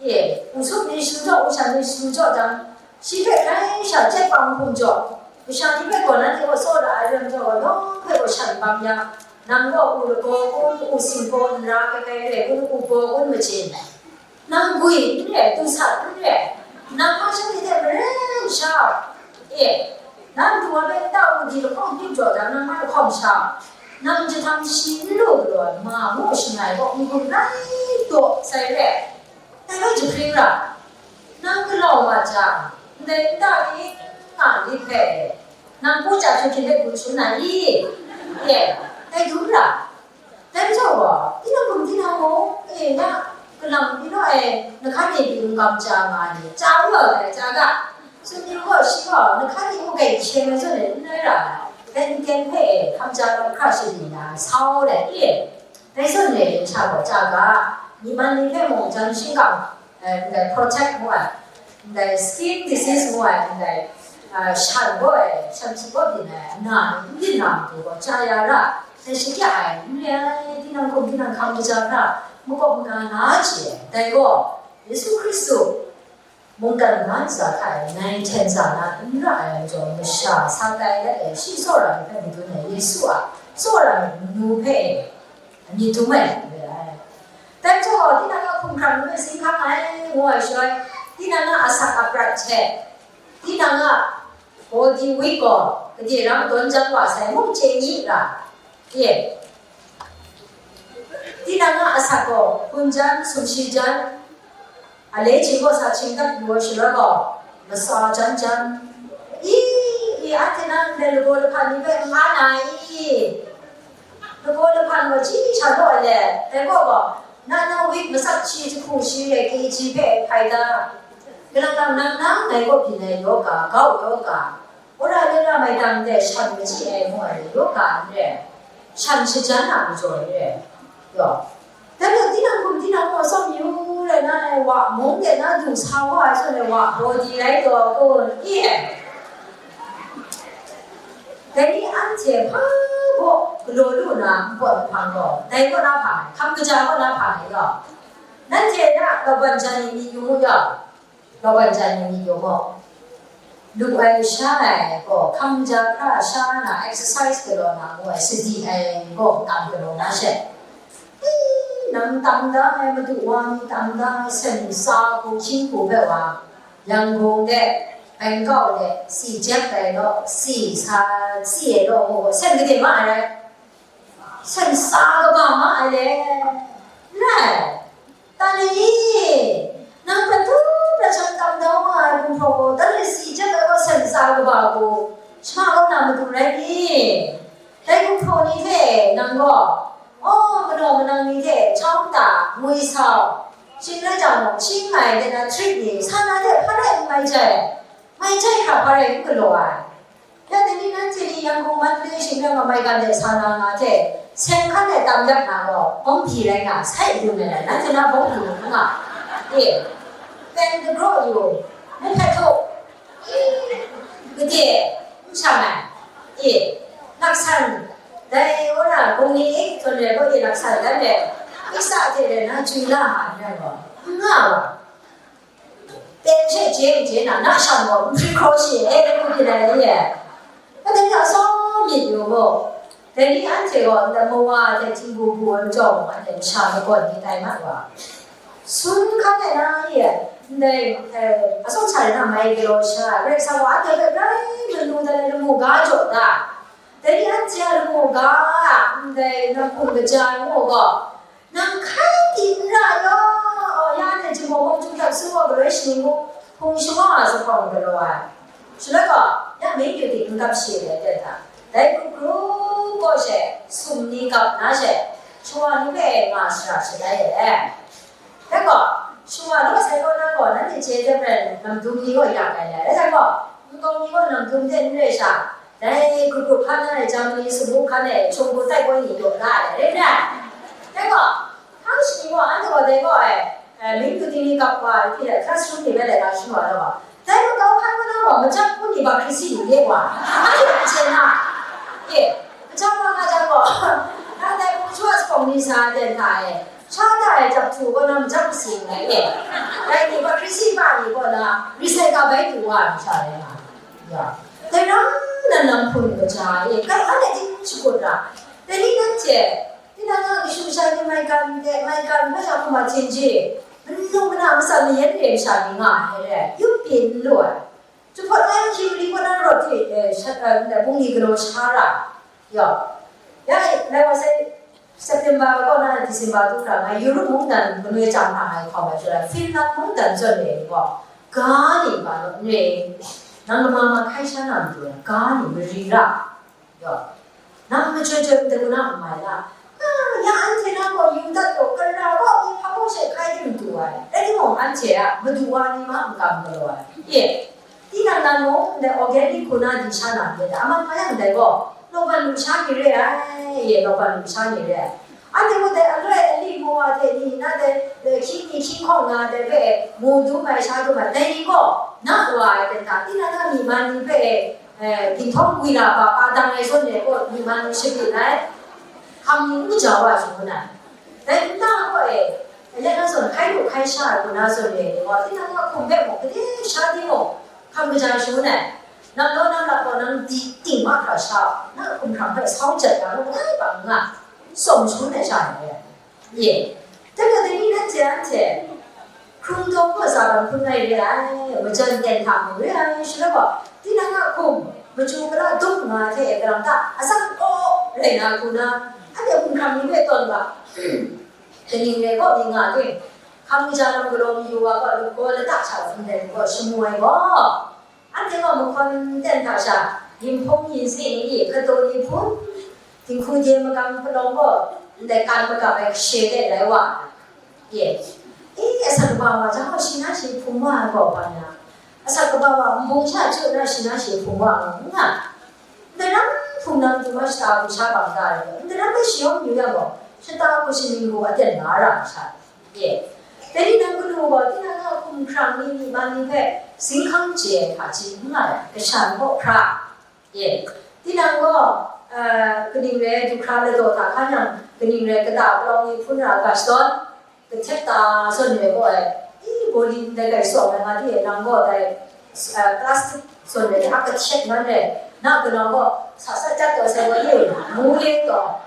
E, u sup ni shu jaw, u shan ni shu jaw jang, shi hpe hkrai sha chyet pang hkum jaw, masha ni hpe gaw nanhte gaw tsawra ai lam jaw gaw, nawng hpe gaw shan bang ya, nang gaw u lagaw kun, u singgaw nra kai kai re kun, u baw kun machyin, nang gwi n re, du sat n re, nang mahsha ni hte maren sha, e, nang du wa hpe nta u di lahkawng hpyi jaw jang, nang ma lahkawng sha, nang jahtam shi n lu galaw ai ma ngu shangai gaw n-gun rai taw sai re. Dai hpe jahpring ra, nang galau mat jang, ndai nta ni nga ni hpe, nang hpu ja hkyu hkyin hte gun shangun na i? Ye, dai dum ra. Dai majaw gaw, tinang hkum tinang mung, e, na, galang ni naw e, na hkan e pyi n kam ja nga ni, ja u yaw dai, ja ga. Tsun ni gaw, shi gaw, na hkan e mung grai hkyeng ai zawn e, n rai ra ai. Dai n-, ten hpe e, hkam ja lam hkra shani na, sau let i? Dai zawn e, sha gaw ja ga, myi man ni hpe mung jan shingkang, eh, ndai protect ngu ai, ndai skin disease ngu ai, ndai, ah, shan gaw ai, shan hpyi gaw byin ai, ana ni n byin na matu gaw ja ya ra, dai shakya ai, n re ai, tinang hkum tinang hkam kaja hkra, makawp maga la chye ai, dai gaw, Yesu Hkristu, mungkan ga ntsa hta e ngai hten tsa na n ra ai majaw, masha sa tai let e shi tsawra ni hpe madun ai Yesu a tsawra ni manu hpe myit dum ai hku re ai. Dai majaw, tinang a hkumhkrang ni hpe sin hkang ai ngu ai shaloi, tinang a asak aprat hte, tinang a body weight gaw gade ra madawn jan wa sai, mung chye n ra, ye. Tinang a asak gaw hpun jan, sumshi jan, a le hkying gaw sa hkying dat lu ai shaloi gaw, latsa jan jan. I, i, anhte na ndai lagaw lahpan ni hpe n ga na i? Lagaw lahpan gaw chyi sha law ai le, dai gaw gaw, na na wik masak shi jahku shi re, kg hpe hpai da. Kalang lang nang na ngai gaw byin ai yoga, gau yoga, Wora le ra mai dang de shan machyi ai ngu ai, yoga n re, shan shajan a majaw n re, yaw. Dai majaw, tinang hkum tinang gaw tsawm yu rai na ai, wa mung de na du sa wa ai zawn e, wa body rai taw kun, i e. Dai ni anhte hpa baw galaw lu na npawt nhpang gaw, dai kaw na hpa ai, hkam kaja kaw na hpa ai gaw, nanhte na kaban jan ni myit yu mu yaw. Kaban jan ni myit yu mu. Lu ai sha ai gaw, hkam ja hkra sha na exercise galaw na ngu ai, sadi ai gaw, kam galaw na she. Nang tam da ai, madu wa mi tam da ai, sen sa hku, hkying hku hpe wa, Yangon de, Bangkok de, si jep ai law, si sa, si ai law, ngu gaw, sen gade ma ai rai? Sen sa kaba ma ai le? Rai. Tan ni? Nang prat htum prat sham tam da wa ai gumhpraw gaw, dan rai si jep ai gaw, sen sa kaba gaw, shama kau na matu rai ni? Dai gumhpraw ni hte nang gaw, aw, manaw manang ni hte chau nta, ngwi sau, Shing rai jang mung, shing nga ai de na trip ni, sa na de hpa rai n mai jai, mai jai hkra hpa rai n galaw ai. Ya dai ni nanhte ni Yangon, Mandalay, shing rai nga mai gan de sa na nga hte, seng hkan de tam yak na gaw, bawng hpyi rai nga, sai yu ai, nanhte na bawng hpyi nga, e, pen dagraw yu, mung hpe htaw, gade, n shang ai, e, laksan, dai wora, gungli ik, tawn re gaw, e, laksan dan re, iksa hte re na, jwi la ha, n rai gaw, n nga wa. Pen she je n je na, na shan gaw n hpri hkraw shi e, dai hku byin ai rai ye. Dai ni a tsawm myit yu mu. Dai ni anhte gaw ndai mawa hte htingbu bu ai majaw mung, anhte masha magawn ni tai mat wa. Sun hkan ai na ye, ndai, eh, atsawm sha rai na mai galaw sha, Karai Kasang gaw anhte hpe rai manu dat ai lamu ga jaw da. Dai ni anhte a lamu ga, ndai namhpung kaja ai mu gaw, Nang hkai pyi n ra yaw, ya hte jahmawng hpung htum hkap su gaw, galoi shaning mung hpung shawa a zuphpawng galaw ai. Shaloi gaw, ya myu ting n gap she ai ten hta, dai hkrup hkrup gaw she, sum ni gap na she, shawa ni hpe nga shara sharai ai. Dai gaw, shawa law sai kaw na gaw, nanhte chye ai hte maren, namdum ni gaw ya ai, rai sai gaw, nkau ni gaw namdum hte n re sha, Dai grup grup hkan ai Germany sumpu hkan e hkying hku tai koi ni yaw la ai, rai nna. Dai gaw, hpang shani gaw, anhte gaw dai gaw e, eh, myu ting ni gap wa, hpyi ai, classroom ni bai lai ga shing wa ai gaw, dai makau hkan kaw na gaw, machyang hpun ni Baptist ni re wa, anhte hpe chye na, e, machyang wa nga jang gaw, nang dai hpung shawa zuphpawng ni sa ai ten hta e, sha da ai jap htu kaw na machyang kasi nngai e, dai ni Baptist pa ni kaw na, risai ga bai du wa ai masha rai nga ai. Ya, dai ram nan lam hpun kaja e, kai hkan e ting shakut ra. Dai ni nanhte, tinang a kashu kasha ni maigan de, maigan hpe ya hkum a hten ji, manu mana matsan mayan re masha ni nga ai re, yup pyi n lu ai. Jahpawt ai hkying mali kaw na rawt hte, eh, sha-, eh, bungli galaw sha ra. Ya, ya, lai wa sai, September kaw na December du hkra, ngai Europe mungdan manoi chyang hta ngai hkawm ai, Finland mungdan zawn re ai ni gaw, ga ni ba n re, nang lama ma hkai sha na matu, ga ni mari ra, yaw, nang majoi joi ndai na n mai la, a, ya anhte na gaw yu dat gaw, kara gaw, myi hpa gaw she hkai di madu ai, rai timung, anhte a madu wa ni ma n kam galaw ai, e, Tinang nan mung, ndai organic hku na di sha na myit dai, aman hpa yang ndai gaw, nawpan lusha ni re ai, ye, nawpan lusha ni re ai. Anhte mung dai aloi ali mawa hte ni na dai, dai hkying ni hkying hkawng na dai hpe mu dum ai, sha dum ai, dai ni gaw, na wa ai ten hta, tinang a myi man ni hpe, eh, ginhtawng gwi na ba pa dang ai zawn e gaw, myi man ni shabyin ai, hkam ni n kaja wa shangun ai. Dai nta gaw e, ayan na zawn hkai lu hkai sha ai hku na zawn e ni gaw, tinang a hkum hpe mung, gade sha timung, Hkam kaja shangun ai, nang law nang lap gaw nang di ting mahkra sha, na hkumhkrang hpe sau jat ya lu langai bang nga, tsawm shangun ai sha ai re ai. Ye, dai gaw dai ni nanhte anhte, hkrung daw gaw sa ban hkrum ai re ai, majan ten hta mung re ai, shaloi gaw, tinang a hkum, machyu kara dum nga hte e, kalang ta, atsam kaw rai na hku na, anhte hkumhkrang ni hpe tawn ga, kaning rai gaw, myit nga ting, hkam kaja lam galaw mayu wa gaw, lagaw lata sha wa ndai gaw, shamu ai gaw, Anhte gaw mahkawn ten hta sha, ginhpung ginsi ni, hkatu ni hpun, dinghku de makam palawng gaw, ndai kan magap ai kashe de rai wa ai. Ye. E, asak kaba wa jang gaw, shi na shi hpung wa ai gaw, ban na. Asak kaba wa nbung sha chyu na, shi na shi hpung wa ai, n nga. Ndai ram hpung na matu ma shata hku sha bang da ai gaw, ndai ram hpe shayawng yu yang gaw, shata hku shaning gaw aten na ra ai sha. Ye. Dai ni nang kanu gaw, tinang a hkumhkrang ni, myi man ni hpe zinghkang chye ai hpaji n nga ai, kasha n kaw hkra. Ye. Tinang gaw, eh, kaning rai, du hkra ladaw hta hkan yang, kaning rai, kata palawng ni hpun ra ga shadawn, kahtep ta zawn re gaw ai, i, bawli ndai gai tsawm ai nga di, nang gaw dai, eh, plastic zawn re, a kahtep nan re, na kanau gaw, sa sa chyat taw sai gaw, i, mu le taw.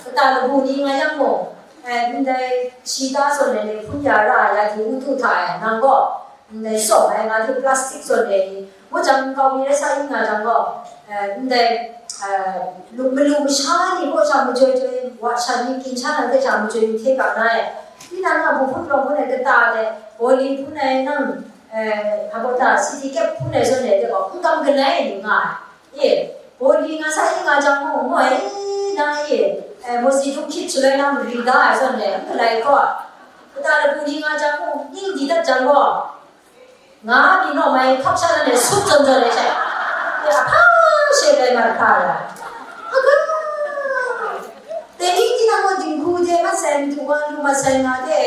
Kata labu ni nga yang mung, eh, ndai shi ta zawn ai ni hpun ya ra ai ya di, u tu hta e, nang gaw, ndai sawm ai nga di plastic zawn ai ni, ngu jang nkau mi rai sa yu nga jang gaw, eh, ndai, eh, lu, malu masha ni gaw sha majoi joi, wa sha ni, ginhta na hte sha majoi ni hte ga na e, tinang a bu hpun rawng hpun ai kata de, bawli hpun ai nang, eh, hpa gaw ta, city cap hpun ai zawn ai de gaw, n kam galai ai ni nga ai. E, bawli nga sa i nga jang mung, moi na e, eh, mawsi htum hkyit shaloi na mari da ai zawn e, n galai gaw, Kata labu ni nga jang gaw, ning di dat jang gaw, nga mi naw mai hkap sha na le sup zawn zawn le she, ya hpa she rai mat hkra ai. Aga! Dai ni tinang gaw dinghku de mat sai, madu wa lu mat sai nga de,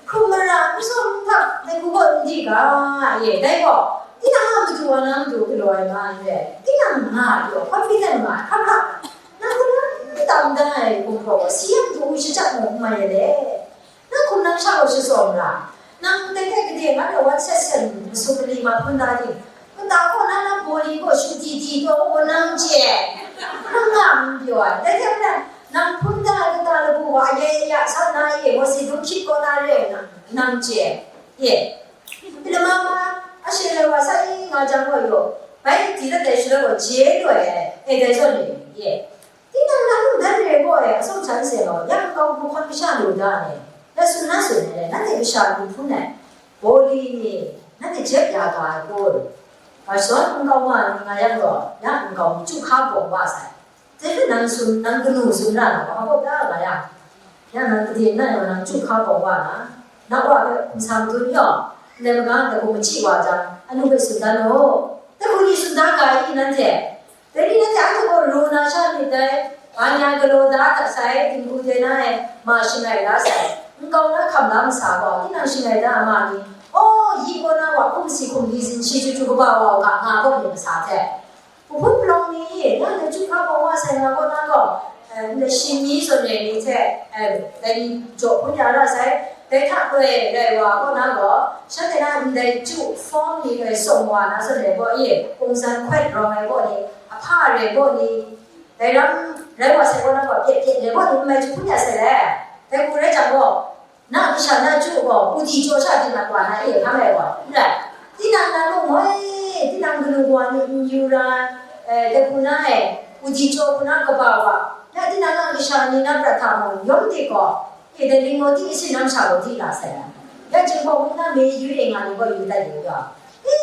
hkrum mara, n sawm n hkap, dai hku gaw n di ga, ye, dai gaw, tinang a madu wa na madu galaw ai nga ai re, tinang nga ai pyaw, confident nga ai, hkap hkap, nang hkrum tam da ai gumhpraw gaw, si a madu shajat mung n mai ai le. Nang hkum nang sha gaw shatsawm ra. Nang dai hte gade ngan gaw wan set sen masum mali ma hpun da ting, kata gaw na na bawli gaw shu di di taw gaw nang chye. Nang nga n pyaw ai. Dai hte maren, nang hpun da ai kata labu wa ya ya ya sa na e, Mawsi dum hkyit kaw na re ai nang, nang chye. Ye. Lama ma, a she rai wa sa i nga jang gaw yaw, bai di dat ai shaloi gaw je loi ai, e dai zawn e, ye. Tinang na mungdan re gaw e, atsawm sha nsen gaw, ya nkau hkun hkawn kasha lu da ai, ya tsun na tsun ai, nanhte kasha lu hpun ai, bawli ni, nanhte jep ya ga ai kun, gason nkau nga ni nga yang gaw, ya nkau ni chyu hka bawng wa sai. Dai hpe nang tsun, nang kanu tsun ra na, wa hkawk da nga yang, ya nang gade nna yaw nang chyu hka bawng wa na, na wa hpe hkum sa madun yaw, ndai maga dai hkum machyi wa jang, anu hpe tsun dan u. Dai hku ni tsun da ga i nanhte? Dai ni nanhte anhte gaw ru na sha myit dai, ga ni a galaw da dat sai, dinghku de na e, ma shangai la sai, nkau na hkam la masa gaw, tinang shangai da a ma ni, aw, yi kaw na wa hkum si hkum li zin shi chyu chyu kaba wa u ga, nga gaw myit masa hte. Hpun palawng ni, nanhte chyu hka bawng wa sai nga kaw na gaw, eh, ndai shi ni zawn e ni hte, eh, dai ni jaw hpun ya ra sai, dai hta loi rai wa kaw na gaw, shanhte na ndai chyu form ni loi tsawm wa na zawn e gaw, i, kungsan hkawt rawng ai gaw ni, ahpa re gaw ni, dai ram rai wa sai kaw na gaw, pyet pyet re gaw ni, n mai chyu hpun ya sai le, dai hku rai jang gaw, na kasha na chyu gaw, udi chyaw sha di mat wa na e hkang ai gaw, n rai. Tinang na lung moi, tinang kanu wa ni n yu ra, eh, dai hku na e, udi chyaw hku na kaba wa, ya tinang na kasha ni na prat hta mung, yawng dik gaw, e dai ling maw di, asin nam sha gaw di la sai ai. Ya jing gaw, hku na me yu e nga ni gaw yu dat yu gaw, e,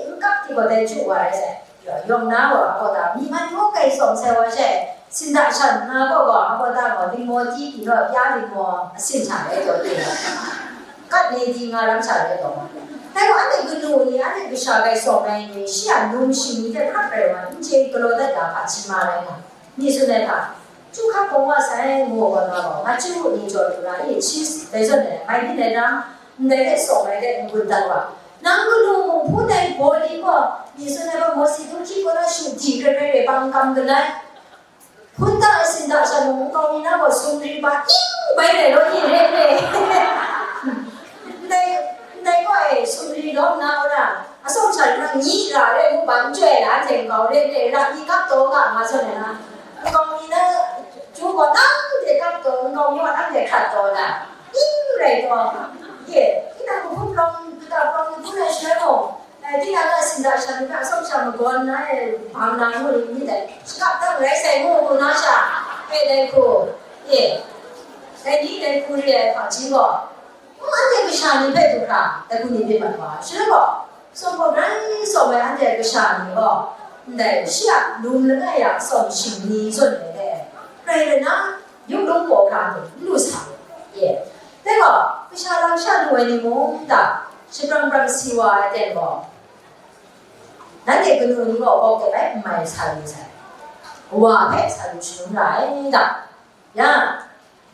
n kap di gaw dai chyu wa rai sai. Yawng na gaw, a gaw da, myi man hkaw kai tsawm sai wa she, sinda shan nga gaw gaw, a gaw da gaw, lingmaw ti pyi naw pya lingmaw asin hta rai taw ye. Kat ni di nga ram sha rai taw ma. Dai gaw, anhte kanu ni, anhte kasha kai tsawm ai ni, shi a num shi ni hte hkrat rai wa, n chye galaw dat ya hpaji ma rai nga, ni tsun ai hta, chyu hkap bawng wa sai, ngu gaw na gaw, nga chyu ni jaw lu na i, shi dai zawn ai, mai byin ai ram, ndai hte tsawm ai hte n-gun dat wa. Nang kanu mung hpun ai bawli gaw, mi tsun ai gaw, Mawsi dum hkyit kaw na shu di hkrai hkrai rai bang kam galai. Hpun da ai sinda sha mung nkau mi na gaw sumri ba ing bai rai law ni re re. Ndai, ndai gaw e sumri lawm na u na, atsawm sha rai nang nyi ra re ngu ban chyoi la hte nkau re re ra i kap taw ga nga zawn ai na. Nkau mi na, chyu gaw nang de kap taw, nkau mi gaw nang de hkrat taw na. Ning rai taw, ye, tinang hpun palawng, kata palawng ni hpun ai shaloi gaw, eh, tinang a sinda sha ni hpe atsawm sha magawn na e, bang na ngu ni myit dai, shakap dang rai sai ngu, ngu na sha, eh, dai hku, ye, dai ni dai hku re ai hpaji gaw, ngu anhte kasha ni hpe du hkra, dai hku ni myit mat wa, shaloi gaw, Tsawm gaw grai tsawm ai anhte kasha ni gaw, ndai shi a lum langai a tsawm shing ni zawn ai hte, grai rai na, yawng lung paw hkra hte n lu sa ai. Dai gaw, kasha lam sha lu ai ni mung ta, shabrang brang si wa ai aten gaw, nanhte kanu ni gaw gawk de bai n mai sa lu sai, Kawa hpe sa lu shangun ra ai ta. Ya,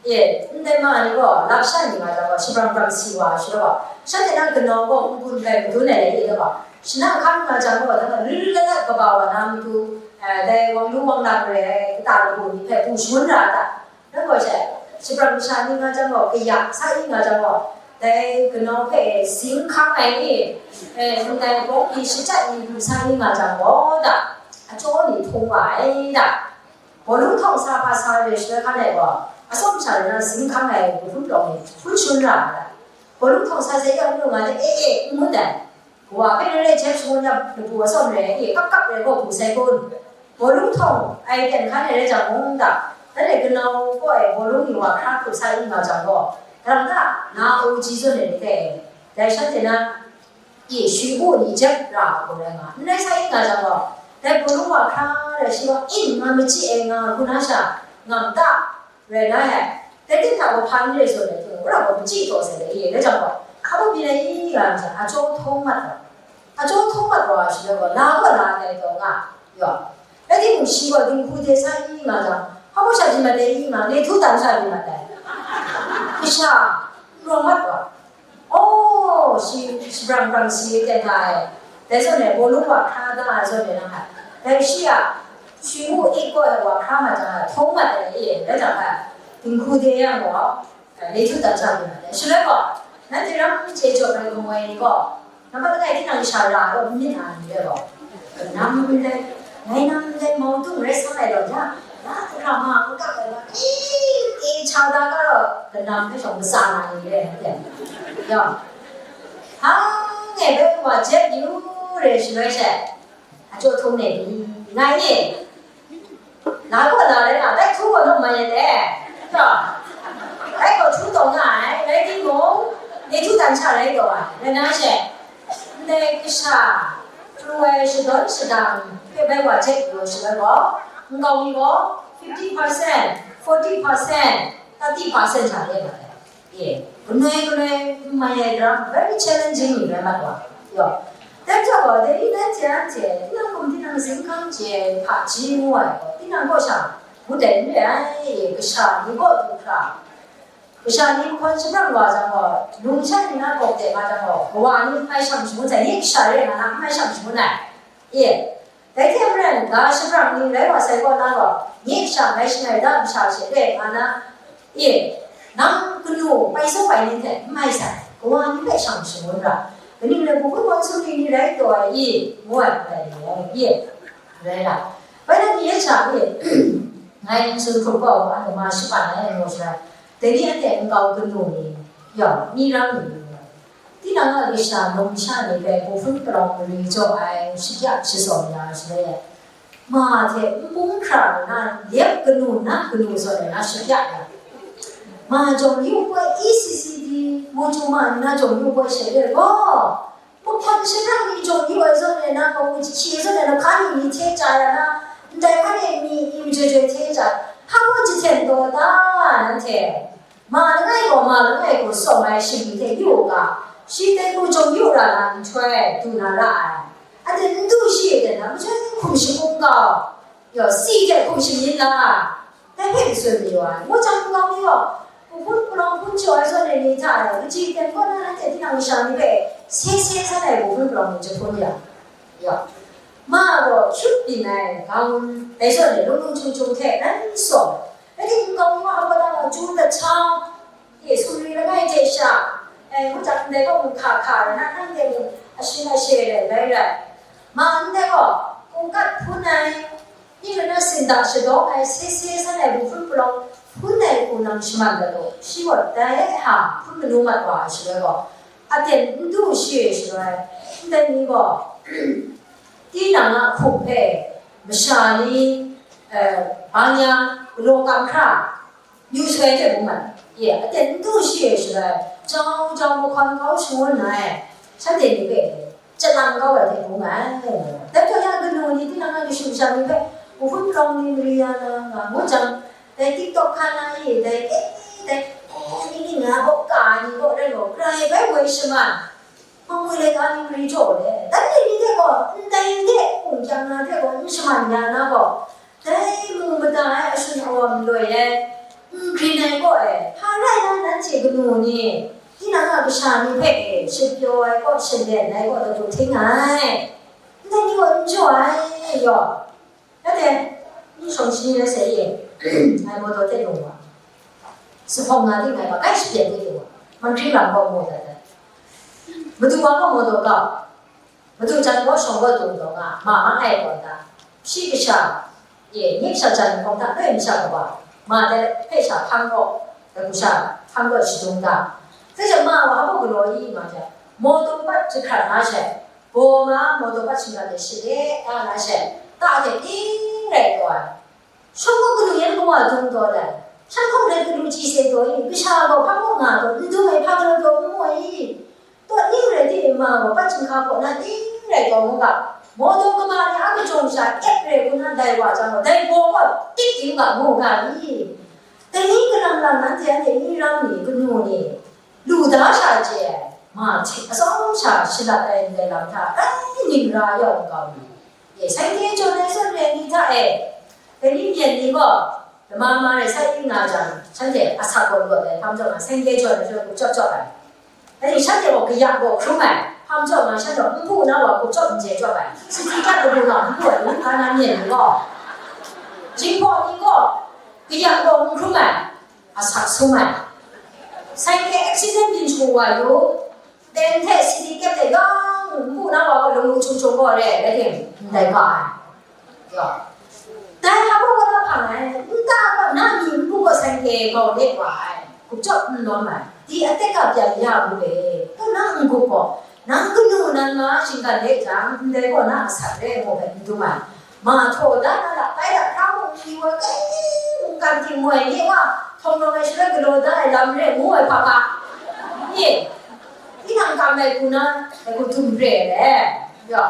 e, ndai ma ni gaw, lam sha ni nga jang gaw, shabrang brang si wa ai shaloi gaw, shanhte na kanau gaw n-gun bai madun ai rai i gaw, shana hkang nga jang gaw, dang ri ri lat lat kaba wa na matu, eh, dai wang lu wang lang re ai kata labu ni hpe bu shangun ra ai ta? Dang gaw she, shabrang masha ni nga jang gaw, kaya sa i nga jang gaw, dai kanau hpe sing hkang ai ni, eh, ndai bawng pyi shachyat ni du sa i nga jang gaw, da, achyaw ni htung wa ai ta? Bawlung htawng sa hpa sa re shaloi hkan e gaw, atsawm sha rai na sing hkang ai Bawlung palawng ni hpun shangun ra ai. Bawlung htawng sa sai ya nu nga le, e, e, n ngut ai. Kawa hpe rai rai jep shangun ya labu atsawm rai, e, kap kap rai gaw bu sai kun. Bawlung htawng ai ten hkan e rai jang mung ta, dan e kanau kaw e bawlung ni wa hkra hkrup sa i nga jang gaw, galang ta na o ji zawn ai ni hte, dai shanhte na, e, shwi u ni jep ra ai hku rai nga, n rai sa i nga jang gaw, dai bawlung wa hkra rai shi gaw, in nga machyi ai nga hku na sha, ngam ta rai la ai, dai ting hta wa hpa n re zawn ai hte, Wora gaw machyi taw sai de, e, dai jang gaw, hpa baw byin ai i nga myit sha, a jaw htawng mat ai. A jaw htawng mat wa shaloi gaw, la gaw la ai taw nga, yaw. Rai timung, shi gaw dinghku de sa i nga jang, hpa baw sha byin mat ai i nga, le htu dan sha byin mat ai. Kasha, n rawng mat wa. Oh, shi, shabrang brang si ten hta e. Dai zawn e, bawlung wa hkra da ai zawn e nang hta. Dai shi a, shi mu ik gaw wa hkra mat jang, htawng mat ai e, dai jang hta, dinghku de yang gaw, le htu dan sha byin mat ai. Shaloi gaw, nanhte ram chye jaw ai hkum ai ni gaw, nambat langai tinang sha ra gaw, n myit na ni rai gaw, kanam ndai, ngai nam ndai mau dung rai sa ai law, ya, ya, hkra ma n kap ai wa, e, e, cha da ga raw, kanam hpe shawng matsa na ni rai, nanhte. Ya. Hpang e bai wa jet yu re shaloi she, a jaw htawng ne ni, ngai ni, la gaw la rai nga, bai htu gaw naw mai ai de. Rai gaw htu taw nga ai, rai timung, le htu dan sha rai taw ai, rai na she, ndai kasha, pru ai shadawn shadang hpe bai wa jet yu shaloi gaw, nkau mi gaw fifty percent, forty percent, thirty percent hta re nga ai. E, galoi galoi n mai ai daram, very challenging ni rai mat wa. Yaw. Dai majaw gaw, dai ni nanhte anhte, tinang hkum tinang zinghkang chye ai hpaji ngu ai gaw, tinang kaw sha ngut ai n re ai, kasha ni kaw du hkra, kasha ni mahkawn shabram wa jang gaw, numsha ni na gawk de nga jang gaw, kawa ni n mai shang shangun ai, nye kasha re nga na n mai shang shangun ai. E, Dai hte maren, ga shabrang ni rai wa sai kaw na gaw, nye kasha ngai shangai da masha she re nga na, e, nang kanu pai sau pai ni hte n mai sai, kawa ni hpe shang shangun ra, kaning rai, hpung hpun gawn sumri ni rai taw ai i, ngu ai hpe rai ni ai, e, rai ra. Bai nang ni e sha, e, ngai n tsun hkrup gaw, anhte ma shapan ai, ngu sha, dai ni anhte nkau kanu ni, yaw, ni rang ni, Tinang a kasha, numsha ni hpe hpung hpun palawng mari jaw ai shakyak shatsaw ya shaloi, ma hte npung hkra nna, lep kanu na kanu zawn ai na shakyak ya. Ma jawng yu poi, E C C D, mu chyu ma nna jawng yu poi she re gaw, mahkawn shabram ni jawng yu ai zawn ai na, kawu jahkye zawn ai na, hka ni ni hte chya ya na, ndai hkan e mi, i majaw jaw hte chya, hpa gaw jahten taw ta, nanhte? Ma langai gaw ma langai hku sawm ai shingli hte yu u ga, shi dai hku jawng yu ra na nhtoi, du na ra ai. Anhte n du shi e ten na, mashoi hkum shangun kau, yaw, si hte hkum shamyin la, dai hpe n tsun mayu ai. Ngu jang nkau mi gaw, hpung hpun palawng hpun jaw ai zawn ai ni hta e, kaji ten kaw na anhte tinang masha ni hpe se se san ai hpung hpun palawng ni jahpun ya, yaw, ma gaw hkyut byin ai, ga ngun, dai zawn ai lung lung htung htung hte rai sawm. Rai timung, nkau mi wa hpa da gaw, chyu lat cha, e, sumri langai hte sha, e, ngu jang ndai gaw, mung hka hka rai na, nang de mung ashin ashe rai bai rai. Ma ndai gaw, hkungkat hpun ai, ning rai na, sinda shadawng ai, se se san ai, bu hpun palawng hpun ai hku nang shaman dat u. Shi gaw dai a hpa hpun manu mat wa ai shaloi gaw, aten n du shi ai shaloi, ndai ni gaw, tinang a hkum hpe masha ni, eh, bang ya, galaw kam hkra, yu soi hte bung ai, ye, aten n du shi ai shaloi, jau jau mahkawn kau shangun ai, shanhte ni hpe chyalang kau ai hte bung ai. Dai hpang ya kanu ni tinang a kashu kasha ni hpe, mahkun palawng ni mari ya na nga ngu jang, dai TikTok hkan na e, dai, e, dai, e, ni ni nga gaw ka ai ni gaw rai gaw, grai bai woi shaman, Hpang ngwi laika ni mari jaw le, dan re ni hte gaw, ndai hte hpung kyang na hte gaw, n shaman ya na gaw, dai mu mada ai, ashun awam loi ai, n grin ai gaw e, hpa rai na nanhte kanu ni, tinang a kasha ni hpe e, shapyaw ai gaw, shalen ai gaw, tatu hting ai, ndai ni gaw n jaw ai, yaw. Tate, ni shawng shani rai sai ye, ngai mawtaw hte lung wa. Zuphpawng nga di ngai ba, kai shapyen di wa. Manhkring lam gaw maw dat ai. Madu wa gaw mawtaw kau. Madu jan gaw shawng gaw dung taw nga, ma ma ai gaw da. Shi kasha, ye, nye kasha jan hkawm hta loi masha kawa, ma dai hpe sha hpang gaw, dai kasha hpang gaw shadung da. Dai hte ma wa hpa galaw i nga hte, mawtaw bat jahkrat na she, Baw nga, mawtaw bat shinggan de shade, ta na she, ta hte ning rai taw ai. Shawng gaw kanu yan kawa dung taw ai. Shan hkawng rai kanu chyi se taw i, kasha gaw hpa mung nga taw, n dung ai hpa galaw taw n mu ai i. Taw ning rai di, ma gaw bat chyinghka kaw na ning rai taw ngu ga, mawtaw kaba ni a kajawng sha ep rai hku na dai wa jang gaw, dai baw gaw tik ting ga mu ga i. Dai ni kalang lang nanhte anhte ni ram ni, kanu ni, lu da sha chye ai, ma hte atsawm sha shalat ai ndai lam hta, dai ning ra ya u ga mi. E, shanhte jawn ai zawn re ni hta e, dai ni myen ni gaw, lama ma rai sai yu nga jang, shanhte asak gaw lawt ai hkam jaw nga, shanhte jawn ai zawn gup chyawp chyawp ai. Dai ni shanhte gaw kaya gaw hkrum ai, hkam jaw nga shanhte gaw npu na wa gup chyawp n chye chyawp ai, siti kat kabu na npu ai, lu hka na myen ni gaw, jinghpaw ni gaw, kaya gaw n hkrum ai, asak sum ai. Shanhte accident byin shagu wa yu, ten hte siti kyep hte yawng npu na wa gaw lamu chung chung gaw re, rai tim, ndai ga ai. Dai hpa gaw na hpang ai, nta gaw na myi npu gaw shanhte gau de wa ai, gup chyawp n lawm ai, di atek a pyan ya ngu le, kaw na n-gup gaw, nang kanu nan ma shinggan de jang, ndai gaw na asak re ai gaw hpe n dum ai. Ma htaw da na la, bai da hkra mung hpyi wa, kai mungkan tingmoi ni wa, htawng rawng ai shaloi galaw da ai lam re ngu ai hpa hpa. Nye, tinang kam ai hku na, dai hku dum re ai le, ya.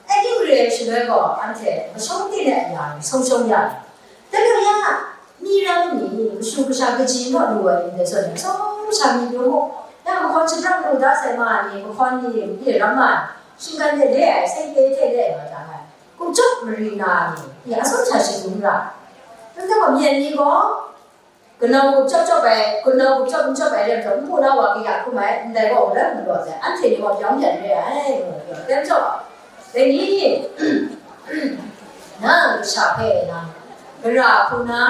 Ai ning re ai shaloi gaw, anhte mashawng ting ai ya, shawng shawng ya. Dai majaw ya, ni ram ni, kashu kasha kaji naw lu ai ni dai zawn, atsawm sha myit yu mu. Ya, mahkawn shapram lu da sai ma ni, mahkawn ni, ni ram ma, shinggan de le ai, seng hte hte le ai nga jang ai, gup chyawp mari na ni, ni atsawm sha shadum ra. Nang gaw myen ni gaw, kanau gup chyawp chyawp ai, kanau gup chyawp n chyawp ai lam hta, npu na wa kaya hkrum ai, ndai gaw, rai n lawt ai, anhte ni gaw byawng byan re ai, ngu yang chyawp, dai ni, nang kasha hpe nang gara hku na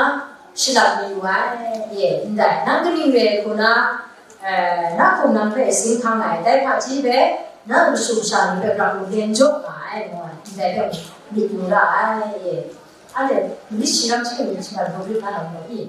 shalam mayu ai, ye, ndai, nang kaning re hku na, eh, na hkum nang hpe sin hkang ai, dai hpaji hpe nang mashu masha ni hpe grang lu len jaw nga ai, ngu ai, ndai hpe myit yu ra ai, ye. Anhte myit shi ram hte myit shi ram hkrum rit na lam gaw i?